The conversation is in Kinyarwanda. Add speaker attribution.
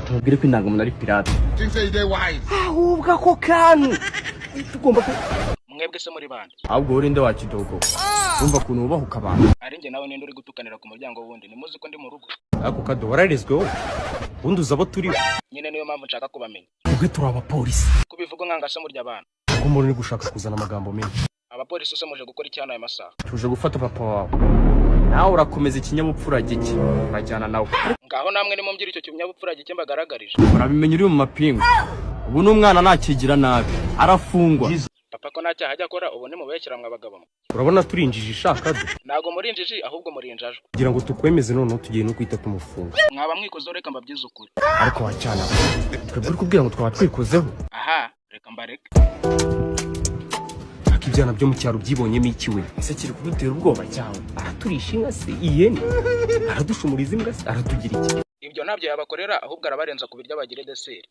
Speaker 1: Tubabwire ko indangamuntu ari pirate.
Speaker 2: Think say they wise.
Speaker 1: Ahubwo ako kantu tugomba ku
Speaker 3: Mwebwe se muri bande?
Speaker 1: Ahubwo wowe urinde wa kidogo, wumva ukuntu wubahuka abantu.
Speaker 3: Ari njye nawe, ninde uri gutukanira ku muryango wundi? Nimuzi ko ndi mu rugo?
Speaker 4: Ako kado, wararezwe wowe? Ubundi uzi abo turiho?
Speaker 3: Nyine niyo mpamvu nshaka kubamenya.
Speaker 4: Twebwe turi abapolisi.
Speaker 3: Kubivuga nkanga se murya abana?
Speaker 4: Kuko umuntu uri gushaka kuzana amagambo menshi.
Speaker 3: Abapolisi se muje gukora iki hano aya masaha?
Speaker 1: Tuje gufata papa wawe, nawe urakomeza ikinyabupfura gike, urajyana nawe.
Speaker 3: Ngaho namwe nimumbwire icyo kinyabupfura gike mbagaragarije.
Speaker 1: Urabimenya uri mu mapingu. Ubu n'umwana nakigira nabi arafungwa.
Speaker 3: Papa ko nta cyaha ajya akora? Ubu nimubeshyira mwe abagabo mwe.
Speaker 4: Urabona turi injiji ishaka do?
Speaker 3: Ntabwo muri injiji, ahubwo muri injajwe.
Speaker 4: Kugira ngo tukwemeze, noneho tugiye no guhita tumufunga.
Speaker 3: Mwaba mwikozeho, reka mbabwize ukuri.
Speaker 1: Ariko wacyana, twebwe uri kubwira ngo twaba twikozeho?
Speaker 3: Aha, reka mbareke.
Speaker 4: Ariko ibyana byo mu cyaro byibonyemo iki we?
Speaker 1: Ese kiri kudutera ubwoba cyawe?
Speaker 4: Araturisha inka se, ihene? Aradushumuriza imbwa se? Aratugira iki?
Speaker 3: Ibyo ntabyo yabakorera, ahubwo arabarenza ku biryo, bagire dessert.